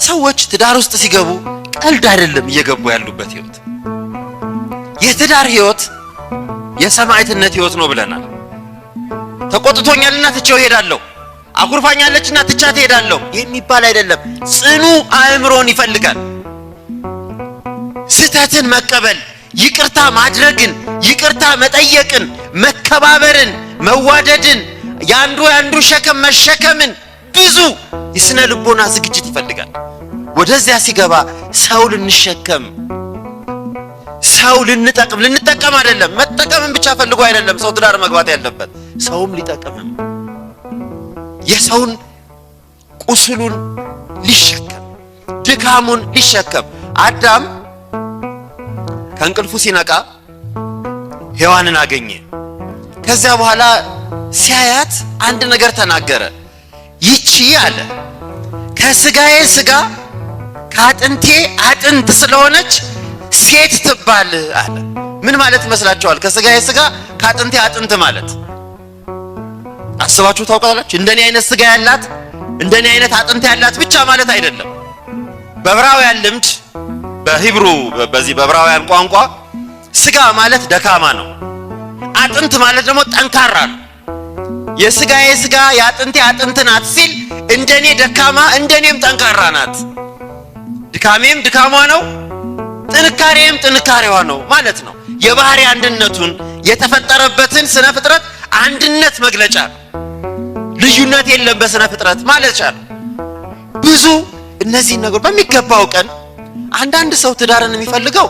ሰዎች ትዳር ውስጥ ሲገቡ ቀልድ አይደለም እየገቡ ያሉበት ህይወት። የትዳር ህይወት የሰማዕትነት ህይወት ነው ብለናል። ተቆጥቶኛልና ትቼው እሄዳለሁ፣ አኩርፋኛለችና ትቻት እሄዳለሁ የሚባል አይደለም። ጽኑ አእምሮን ይፈልጋል። ስህተትን መቀበል፣ ይቅርታ ማድረግን፣ ይቅርታ መጠየቅን፣ መከባበርን፣ መዋደድን፣ የአንዱ የአንዱ ሸክም መሸከምን ብዙ የስነ ልቦና ዝግጅት ይፈልጋል። ወደዚያ ሲገባ ሰው ልንሸከም፣ ሰው ልንጠቅም፣ ልንጠቀም አይደለም፣ መጠቀምን ብቻ ፈልጎ አይደለም ሰው ትዳር መግባት ያለበት፣ ሰውም ሊጠቅምም የሰውን ቁስሉን ሊሸከም፣ ድካሙን ሊሸከም። አዳም ከእንቅልፉ ሲነቃ ሔዋንን አገኘ። ከዚያ በኋላ ሲያያት አንድ ነገር ተናገረ። ይቺ አለ ከስጋዬ ስጋ ከአጥንቴ አጥንት ስለሆነች ሴት ትባል አለ። ምን ማለት ይመስላችኋል? ከስጋዬ ስጋ ከአጥንቴ አጥንት ማለት አስባችሁ ታውቃላችሁ? እንደኔ አይነት ስጋ ያላት፣ እንደኔ አይነት አጥንት ያላት ብቻ ማለት አይደለም። በዕብራውያን ልምድ፣ በሂብሩ፣ በዚህ በዕብራውያን ቋንቋ ስጋ ማለት ደካማ ነው። አጥንት ማለት ደግሞ ጠንካራ ነው። የስጋዬ ስጋ የአጥንቴ አጥንት ናት ሲል እንደኔ ደካማ እንደኔም ጠንካራ ናት። ድካሜም ድካሟ ነው፣ ጥንካሬም ጥንካሬዋ ነው ማለት ነው። የባህሪ አንድነቱን፣ የተፈጠረበትን ስነ ፍጥረት አንድነት መግለጫ ነው። ልዩነት የለም በስነ ፍጥረት ማለት ነው። ብዙ እነዚህን ነገሮች በሚገባው ቀን አንዳንድ ሰው ትዳርን የሚፈልገው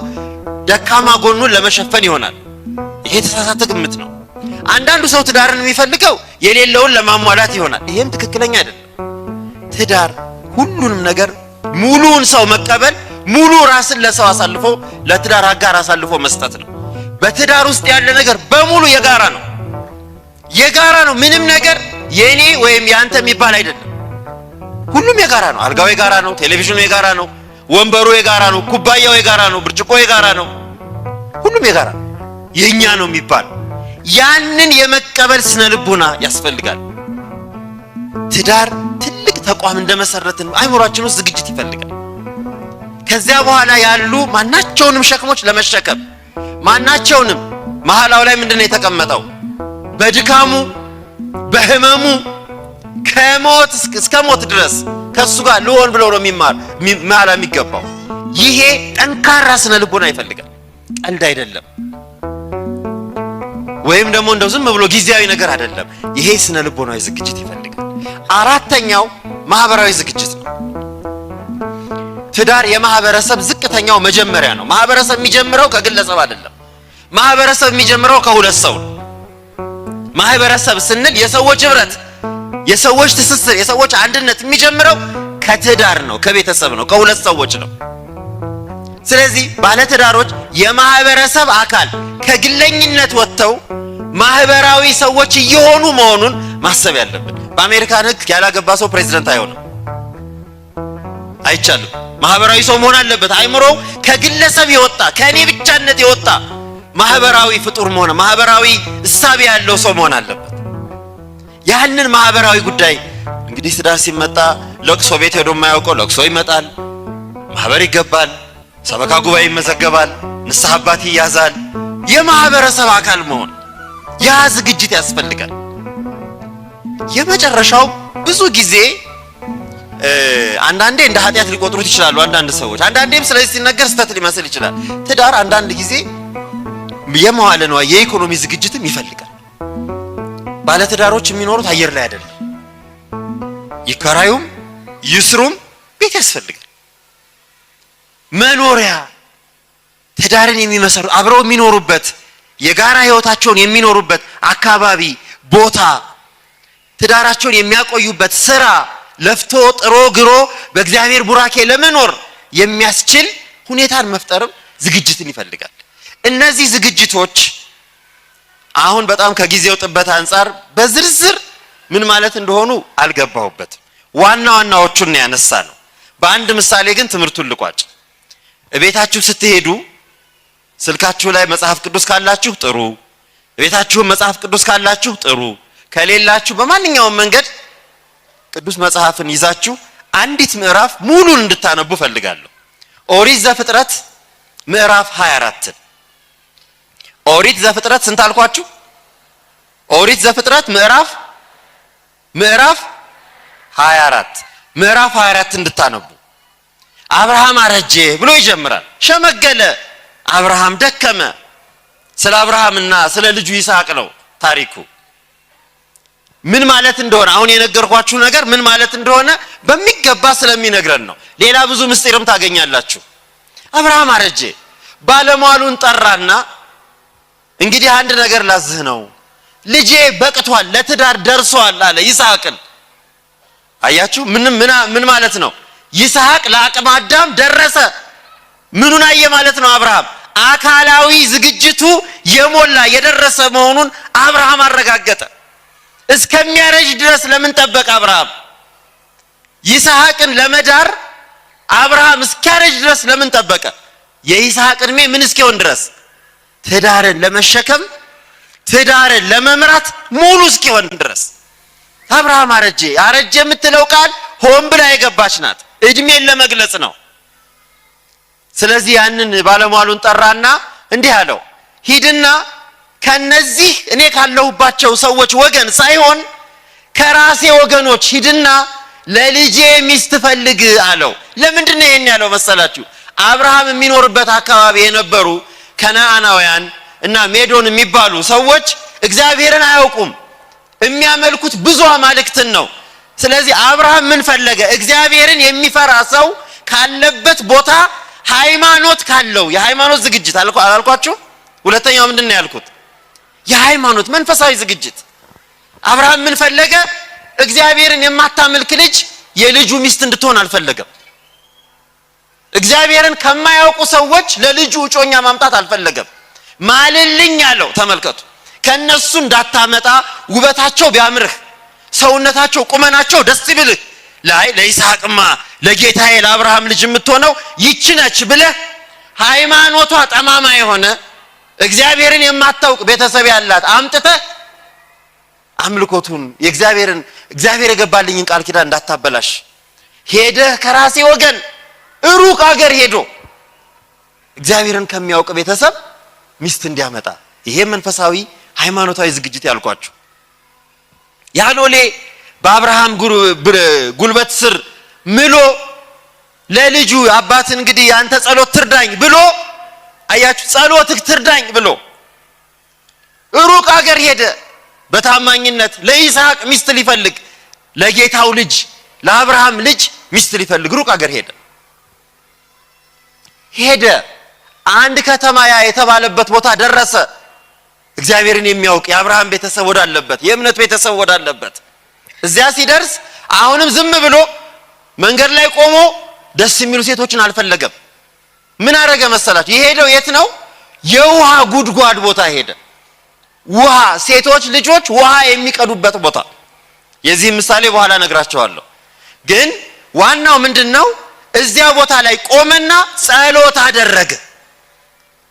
ደካማ ጎኑን ለመሸፈን ይሆናል። ይሄ የተሳሳተ ግምት ነው። አንዳንዱ ሰው ትዳርን የሚፈልገው የሌለውን ለማሟላት ይሆናል። ይሄም ትክክለኛ አይደለም። ትዳር ሁሉንም ነገር፣ ሙሉውን ሰው መቀበል፣ ሙሉ ራስን ለሰው አሳልፎ፣ ለትዳር አጋር አሳልፎ መስጠት ነው። በትዳር ውስጥ ያለ ነገር በሙሉ የጋራ ነው። የጋራ ነው። ምንም ነገር የኔ ወይም የአንተ የሚባል አይደለም። ሁሉም የጋራ ነው። አልጋው የጋራ ነው። ቴሌቪዥኑ የጋራ ነው። ወንበሩ የጋራ ነው። ኩባያው የጋራ ነው። ብርጭቆ የጋራ ነው። ሁሉም የጋራ ነው። የኛ ነው የሚባል ያንን የመቀበል ስነ ልቦና ያስፈልጋል። ትዳር ትልቅ ተቋም እንደመሰረትን አይምሯችን ውስጥ ዝግጅት ይፈልጋል። ከዚያ በኋላ ያሉ ማናቸውንም ሸክሞች ለመሸከም፣ ማናቸውንም መሐላው ላይ ምንድነው የተቀመጠው? በድካሙ፣ በህመሙ፣ ከሞት እስከ ሞት ድረስ ከእሱ ጋር ልሆን ብሎ ነው የሚማር መሐላ የሚገባው። ይሄ ጠንካራ ስነ ልቦና ይፈልጋል። ቀልድ አይደለም። ወይም ደግሞ እንደው ዝም ብሎ ጊዜያዊ ነገር አይደለም። ይሄ ስነ ልቦናዊ ዝግጅት ይፈልጋል። አራተኛው ማህበራዊ ዝግጅት ነው። ትዳር የማህበረሰብ ዝቅተኛው መጀመሪያ ነው። ማህበረሰብ የሚጀምረው ከግለሰብ አይደለም። ማህበረሰብ የሚጀምረው ከሁለት ሰው ነው። ማህበረሰብ ስንል የሰዎች ህብረት፣ የሰዎች ትስስር፣ የሰዎች አንድነት የሚጀምረው ከትዳር ነው፣ ከቤተሰብ ነው፣ ከሁለት ሰዎች ነው። ስለዚህ ባለትዳሮች የማህበረሰብ አካል፣ ከግለኝነት ወጥተው ማህበራዊ ሰዎች እየሆኑ መሆኑን ማሰብ ያለብን። በአሜሪካን ህግ ያላገባ ሰው ፕሬዚደንት አይሆንም፣ አይቻልም። ማህበራዊ ሰው መሆን አለበት። አይምሮው ከግለሰብ የወጣ፣ ከእኔ ብቻነት የወጣ ማህበራዊ ፍጡር መሆን፣ ማህበራዊ እሳቤ ያለው ሰው መሆን አለበት። ያንን ማህበራዊ ጉዳይ እንግዲህ ትዳር ሲመጣ ለቅሶ ቤት ሄዶ የማያውቀው ለቅሶ ይመጣል፣ ማህበር ይገባል፣ ሰበካ ጉባኤ ይመዘገባል፣ ንስሐ አባት ይያዛል። የማህበረሰብ አካል መሆን ያ ዝግጅት ያስፈልጋል። የመጨረሻው ብዙ ጊዜ አንዳንዴ እንደ ኃጢአት ሊቆጥሩት ይችላሉ አንዳንድ ሰዎች። አንዳንዴም ስለዚህ ሲነገር ስህተት ሊመስል ይችላል። ትዳር አንዳንድ ጊዜ የመዋለ ንዋይ፣ የኢኮኖሚ ዝግጅትም ይፈልጋል። ባለትዳሮች የሚኖሩት አየር ላይ አይደለም። ይከራዩም ይስሩም ቤት ያስፈልጋል። መኖሪያ፣ ትዳርን የሚመሰሩ አብረው የሚኖሩበት፣ የጋራ ህይወታቸውን የሚኖሩበት አካባቢ፣ ቦታ፣ ትዳራቸውን የሚያቆዩበት ስራ፣ ለፍቶ ጥሮ ግሮ በእግዚአብሔር ቡራኬ ለመኖር የሚያስችል ሁኔታን መፍጠርም ዝግጅትን ይፈልጋል። እነዚህ ዝግጅቶች አሁን በጣም ከጊዜው ጥበት አንጻር በዝርዝር ምን ማለት እንደሆኑ አልገባሁበትም። ዋና ዋናዎቹን ነው ያነሳነው። በአንድ ምሳሌ ግን ትምህርቱን ልቋጭ። እቤታችሁ ስትሄዱ ስልካችሁ ላይ መጽሐፍ ቅዱስ ካላችሁ ጥሩ፣ እቤታችሁም መጽሐፍ ቅዱስ ካላችሁ ጥሩ፣ ከሌላችሁ በማንኛውም መንገድ ቅዱስ መጽሐፍን ይዛችሁ አንዲት ምዕራፍ ሙሉን እንድታነቡ ፈልጋለሁ። ኦሪት ዘፍጥረት ምዕራፍ 24። ኦሪት ዘፍጥረት ስንት አልኳችሁ? ኦሪት ዘፍጥረት ምዕራፍ 24፣ ምዕራፍ 24 እንድታነቡ። አብርሃም አረጀ ብሎ ይጀምራል። ሸመገለ፣ አብርሃም ደከመ። ስለ አብርሃምና ስለ ልጁ ይስሐቅ ነው ታሪኩ። ምን ማለት እንደሆነ፣ አሁን የነገርኳችሁ ነገር ምን ማለት እንደሆነ በሚገባ ስለሚነግረን ነው። ሌላ ብዙ ምስጢርም ታገኛላችሁ። አብርሃም አረጀ፣ ባለሟሉን ጠራና እንግዲህ አንድ ነገር ላዝህ ነው፣ ልጄ በቅቷል፣ ለትዳር ደርሷል አለ ይስሐቅን። አያችሁ፣ ምን ማለት ነው? ይስሐቅ ለአቅመ አዳም ደረሰ። ምኑን አየ ማለት ነው? አብርሃም አካላዊ ዝግጅቱ የሞላ የደረሰ መሆኑን አብርሃም አረጋገጠ። እስከሚያረጅ ድረስ ለምን ጠበቀ አብርሃም? ይስሐቅን ለመዳር አብርሃም እስኪያረጅ ድረስ ለምን ጠበቀ? የይስሐቅ ዕድሜ ምን እስኪሆን ድረስ? ትዳርን ለመሸከም፣ ትዳርን ለመምራት ሙሉ እስኪሆን ድረስ። አብርሃም አረጀ። አረጀ የምትለው ቃል ሆን ብላ የገባች ናት። እድሜን ለመግለጽ ነው። ስለዚህ ያንን ባለሟሉን ጠራና እንዲህ አለው፣ ሂድና ከነዚህ እኔ ካለሁባቸው ሰዎች ወገን ሳይሆን ከራሴ ወገኖች ሂድና ለልጄ ሚስት ፈልግ አለው። ለምንድን ነው ይሄን ያለው መሰላችሁ? አብርሃም የሚኖርበት አካባቢ የነበሩ ከነአናውያን እና ሜዶን የሚባሉ ሰዎች እግዚአብሔርን አያውቁም። የሚያመልኩት ብዙ አማልክትን ነው። ስለዚህ አብርሃም ምን ፈለገ? እግዚአብሔርን የሚፈራ ሰው ካለበት ቦታ፣ ሃይማኖት ካለው፣ የሃይማኖት ዝግጅት አላልኳችሁ? ሁለተኛው ምንድን ነው ያልኩት? የሃይማኖት መንፈሳዊ ዝግጅት። አብርሃም ምን ፈለገ? እግዚአብሔርን የማታመልክ ልጅ የልጁ ሚስት እንድትሆን አልፈለገም። እግዚአብሔርን ከማያውቁ ሰዎች ለልጁ እጮኛ ማምጣት አልፈለገም። ማልልኝ አለው። ተመልከቱ፣ ከነሱ እንዳታመጣ፣ ውበታቸው ቢያምርህ፣ ሰውነታቸው፣ ቁመናቸው ደስ ቢልህ፣ ላይ ለይስሐቅማ ለጌታዬ ለአብርሃም ልጅ የምትሆነው ይቺ ነች ብለህ ሃይማኖቷ ጠማማ የሆነ፣ እግዚአብሔርን የማታውቅ ቤተሰብ ያላት አምጥተህ አምልኮቱን የእግዚአብሔርን፣ እግዚአብሔር የገባልኝን ቃል ኪዳን እንዳታበላሽ፣ ሄደህ ከራሴ ወገን ሩቅ አገር ሄዶ እግዚአብሔርን ከሚያውቅ ቤተሰብ ሚስት እንዲያመጣ። ይሄ መንፈሳዊ ሃይማኖታዊ ዝግጅት ያልኳችሁ። ያ ሎሌ በአብርሃም ጉልበት ስር ምሎ ለልጁ አባት እንግዲህ ያንተ ጸሎት ትርዳኝ ብሎ፣ አያችሁ፣ ጸሎትህ ትርዳኝ ብሎ ሩቅ አገር ሄደ። በታማኝነት ለይስሐቅ ሚስት ሊፈልግ፣ ለጌታው ልጅ ለአብርሃም ልጅ ሚስት ሊፈልግ ሩቅ አገር ሄደ። ሄደ፣ አንድ ከተማ ያ የተባለበት ቦታ ደረሰ። እግዚአብሔርን የሚያውቅ የአብርሃም ቤተሰብ ወዳለበት፣ የእምነት ቤተሰብ ወዳለበት። እዚያ ሲደርስ አሁንም ዝም ብሎ መንገድ ላይ ቆሞ ደስ የሚሉ ሴቶችን አልፈለገም። ምን አረገ መሰላችሁ? የሄደው የት ነው? የውሃ ጉድጓድ ቦታ ሄደ። ውሃ፣ ሴቶች ልጆች ውሃ የሚቀዱበት ቦታ። የዚህ ምሳሌ በኋላ እነግራችኋለሁ። ግን ዋናው ምንድነው? እዚያ ቦታ ላይ ቆመና ጸሎት አደረገ።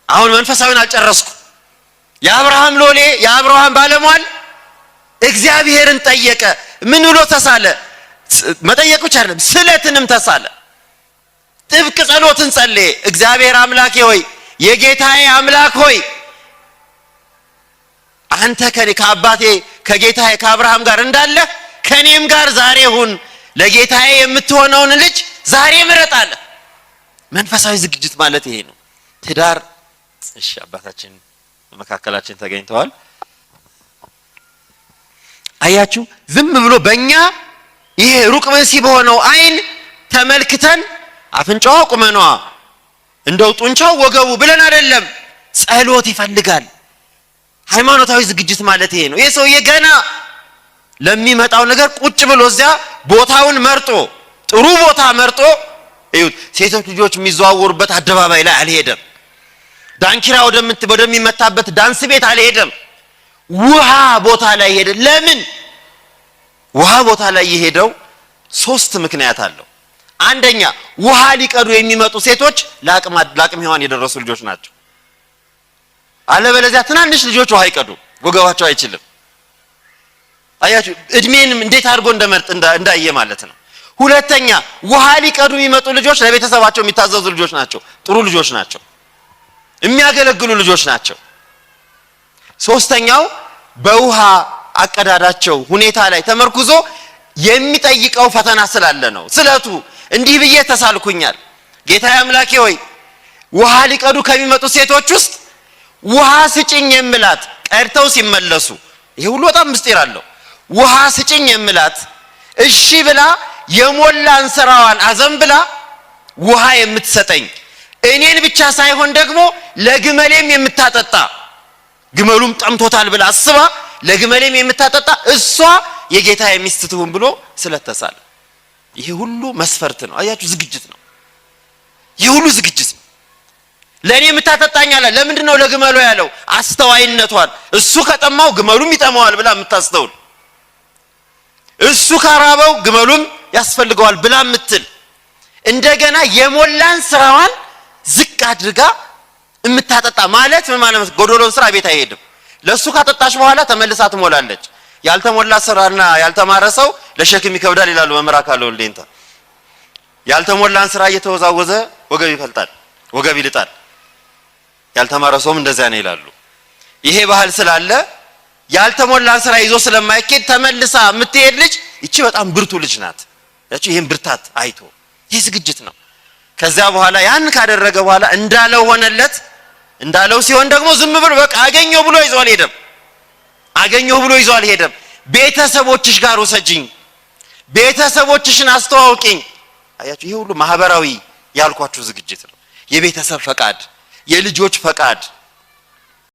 አሁን መንፈሳዊን አልጨረስኩ። የአብርሃም ሎሌ፣ የአብርሃም ባለሟል እግዚአብሔርን ጠየቀ። ምን ብሎ ተሳለ? መጠየቅ ብቻ አይደለም፣ ስለትንም ተሳለ። ጥብቅ ጸሎትን ጸለየ። እግዚአብሔር አምላኬ ሆይ፣ የጌታዬ አምላክ ሆይ፣ አንተ ከኔ ከአባቴ ከጌታዬ ከአብርሃም ጋር እንዳለህ ከኔም ጋር ዛሬ ሁን፣ ለጌታዬ የምትሆነውን ልጅ ዛሬ ምረጥ አለ። መንፈሳዊ ዝግጅት ማለት ይሄ ነው። ትዳር። እሺ፣ አባታችን በመካከላችን ተገኝተዋል። አያችሁ፣ ዝም ብሎ በእኛ ይሄ ሩቅ ብእሲ በሆነው አይን ተመልክተን አፍንጫዋ፣ ቁመኗ፣ እንደው ጡንቻው፣ ወገቡ ብለን አይደለም። ጸሎት ይፈልጋል። ሃይማኖታዊ ዝግጅት ማለት ይሄ ነው። ይሄ ሰውዬ ገና ለሚመጣው ነገር ቁጭ ብሎ እዚያ ቦታውን መርጦ፣ ጥሩ ቦታ መርጦ፣ እዩት፣ ሴቶች ልጆች የሚዘዋወሩበት አደባባይ ላይ አልሄደም። ዳንኪራ ወደሚመታበት ዳንስ ቤት አልሄደም። ውሃ ቦታ ላይ ሄደ። ለምን ውሃ ቦታ ላይ የሄደው? ሶስት ምክንያት አለው። አንደኛ፣ ውሃ ሊቀዱ የሚመጡ ሴቶች ለአቅመ ሔዋን የደረሱ ልጆች ናቸው። አለበለዚያ ትናንሽ ልጆች ውሃ አይቀዱ፣ ወገባቸው አይችልም። አያችሁ፣ እድሜንም እንዴት አድርጎ እንደመርጥ እንዳየ ማለት ነው። ሁለተኛ ውሃ ሊቀዱ የሚመጡ ልጆች ለቤተሰባቸው የሚታዘዙ ልጆች ናቸው። ጥሩ ልጆች ናቸው። የሚያገለግሉ ልጆች ናቸው። ሶስተኛው በውሃ አቀዳዳቸው ሁኔታ ላይ ተመርኩዞ የሚጠይቀው ፈተና ስላለ ነው። ስለቱ እንዲህ ብዬ ተሳልኩኛል። ጌታዬ አምላኬ ሆይ፣ ውሃ ሊቀዱ ከሚመጡ ሴቶች ውስጥ ውሃ ስጭኝ የምላት፣ ቀድተው ሲመለሱ፣ ይሄ ሁሉ በጣም ምስጢር አለው። ውሃ ስጭኝ የምላት፣ እሺ ብላ የሞላን ስራዋን አዘንብላ ውሃ የምትሰጠኝ፣ እኔን ብቻ ሳይሆን ደግሞ ለግመሌም የምታጠጣ፣ ግመሉም ጠምቶታል ብላ አስባ ለግመሌም የምታጠጣ፣ እሷ የጌታ ሚስት ትሁን ብሎ ስለተሳለ ይሄ ሁሉ መስፈርት ነው። አያችሁ፣ ዝግጅት ነው። ይሄ ሁሉ ዝግጅት ነው። ለእኔ የምታጠጣኝ አለ። ለምንድን ነው ለግመሉ ያለው? አስተዋይነቷን፣ እሱ ከጠማው ግመሉም ይጠማዋል ብላ የምታስተውል፣ እሱ ካራበው ግመሉም ያስፈልገዋል ብላ የምትል፣ እንደገና የሞላን ስራዋን ዝቅ አድርጋ የምታጠጣ ማለት ምን ማለት ነው? ጎዶሎን ስራ ቤት አይሄድም። ለእሱ ካጠጣች በኋላ ተመልሳ ትሞላለች። ያልተሞላ ስራና ያልተማረ ሰው ለሸክም ይከብዳል ይላሉ መምህር አካለ ወልዴንታ። ያልተሞላን ስራ እየተወዛወዘ ወገብ ይፈልጣል፣ ወገብ ይልጣል። ያልተማረ ሰውም እንደዚያ ነው ይላሉ። ይሄ ባህል ስላለ ያልተሞላን ስራ ይዞ ስለማይኬድ ተመልሳ የምትሄድ ልጅ ይቺ በጣም ብርቱ ልጅ ናት። ያቺ ይሄን ብርታት አይቶ ይህ ዝግጅት ነው። ከዚያ በኋላ ያን ካደረገ በኋላ እንዳለው ሆነለት። እንዳለው ሲሆን ደግሞ ዝም ብሎ በቃ አገኘው ብሎ ይዞ አልሄደም። አገኘው ብሎ ይዞ አልሄደም። ቤተሰቦችሽ ጋር ውሰጂኝ፣ ቤተሰቦችሽን አስተዋውቂኝ። አያችሁ፣ ይሄ ሁሉ ማህበራዊ ያልኳችሁ ዝግጅት ነው። የቤተሰብ ፈቃድ፣ የልጆች ፈቃድ።